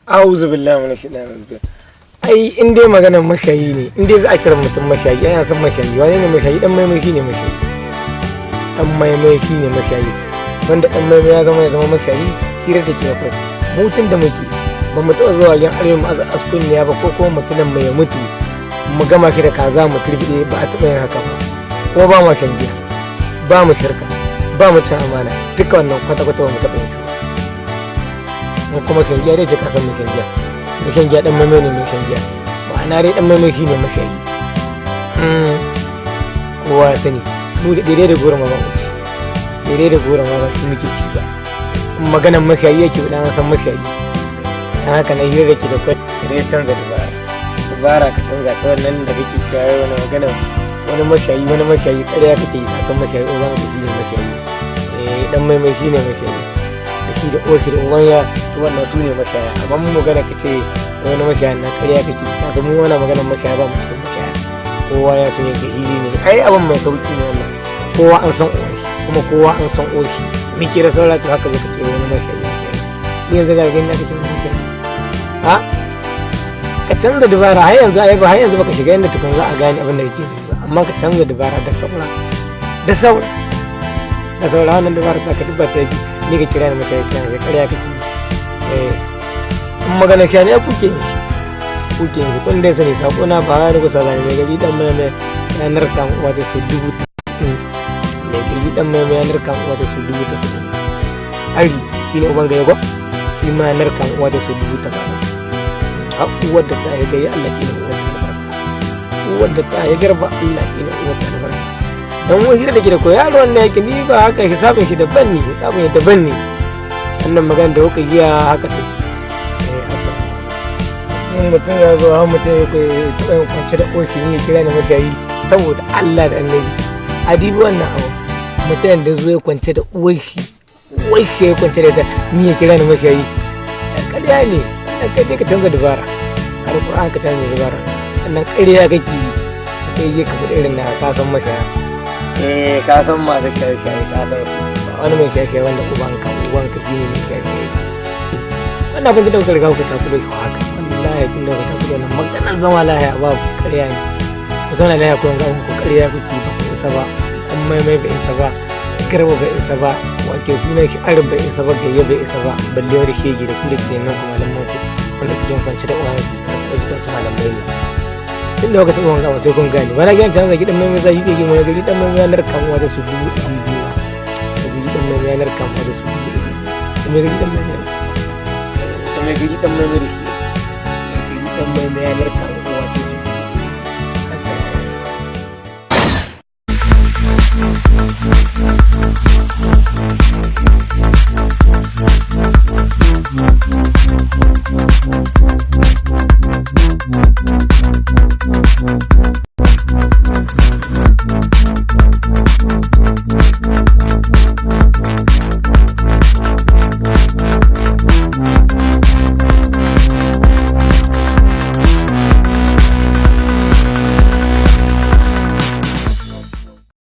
A'udhu billahi minash shaitanir rajim. Ai in dai maganar mashayi ne, in dai za a kira mutum mashayi, ana san mashayi. Wane ne mashayi? Dan maimai shine mashayi. Dan maimai shine mashayi. Wanda dan maimai ya zama mashayi, hira da ke akwai. Mutum da muke ba mu taɓa zuwa yan arewa mu aza askunniya ba, ko kuma mutumin mai ya mutu mu gama shi da kaza mu turbiɗe, ba a taɓa yin haka ba. Kuma ba mu shan giya, ba mu shirka, ba mu cin amana, duka wannan kwata-kwata ba mu taɓa yin su ba. Mu kuma shan giya dai ce, ka san mu shan giya. Mai shan giya dan maimai ne mai shan giya. Ma'ana dai dan maimai shine mashayi. Kowa ya sani mu da daidai da goro ma ba mu ci, daidai da goro ma ba shi muke ci ba. In maganan mashayi yake dan an san mashayi. Dan haka na hira da ke da kwai, ka dai canza dabara, dabara ka canza ta wannan da kake cewa wani magana, wani mashayi, wani mashayi, ƙarya kake yi. Ka san mashayi, uban ka shine mashayi. Eh, dan maimai shine mashayi, da shi da oshi da uban ya, wannan su ne mashaya. Amma mu magana ka ce wani mashaya na, ƙarya kake. Ka san mu wani maganar mashaya, ba mu cikin mashaya. Kowa ya san yadda hili ne. Ai abin mai sauki ne wannan. Kowa an san uwan shi, kuma kowa an san oshi. Muke da saura to haka zaka ce wani mashayi, mashayi. Ni yanzu ga gani aka ce wani mashayi. Ha, ka canza dabara. Har yanzu ai ba, har yanzu baka shiga inda tukun za a gane abin da kake nufi ba, amma ka canza dabara. Da saura, da saura, da saura. Wannan dabara ta ka dubba ta yi ni ka kira ni mashayi, kira ni, ƙarya kake yi. Eh, in magana sha ne kuke yin shi, kuke yin shi. Kun dai sani sako na ba ga kusa zane. Mai gari dan mai mai ya narka wata su 90,000. Mai gari dan mai mai ya narka wata su 90,000. Ari shine uban gaya ko shi ma ya narka wata su 80,000. Har uwar da ta yi gaya, Allah ce ne uwar ta albarka. Uwar da ta yi garba, Allah ce ne uwar ta albarka. Dan wani hira da ke da ko yaro wannan yake, ni ba haka, hisabin shi daban ne, hisabin shi daban ne. Wannan magana da kuka giya haka take. Eh, assalamu alaikum. Mutum ya zo har mutum ya taɓa yin kwance da ƙoshi ne ya kira ni mashayi. Saboda Allah da Annabi a dibi wannan abu. Mutum da zo ya kwance da uwar shi, uwar shi ya kwance da ita, ni ya kira ni mashayi, ƙarya ne wannan. Kai dai ka canza dabara, Alƙur'an ka canza dabara. Wannan ƙarya kake yi. Kai je ka faɗi irin na ka san mashaya. Eh, ka san masu shaye-shaye, ka san su. Ba wani mai shaye-shaye wanda ubanka, ubanka shine mai shaye-shaye. Wannan abin da kuka riga kuka takulo shi haka, wallahi tun da kuka takulo nan, maganar zama lahiya babu, ƙarya ne. Ku zauna lahiya ko ga ku, ƙarya kuke, ba ku isa ba. An maimai bai isa ba, garba bai isa ba, wake sunan shi, arab bai isa ba, gayya bai isa ba, balle wani shege da ku da ke nan ku malaman ku wanda cikin kwance da uwansu da su ɗauki kansu malamai ne. Tun da kuka taɓa wanga sai kun gane wani gyan canza gidan mai mai zafi bai mai gari dan mai yanar kamuwa da su 200,000. Mai gari dan mai yanar kamuwa da su 200,000. Mai gari dan mai mai, da mai gari dan mai mai da shi, mai gari dan mai mai yanar kamuwa da su. Assalamu alaikum.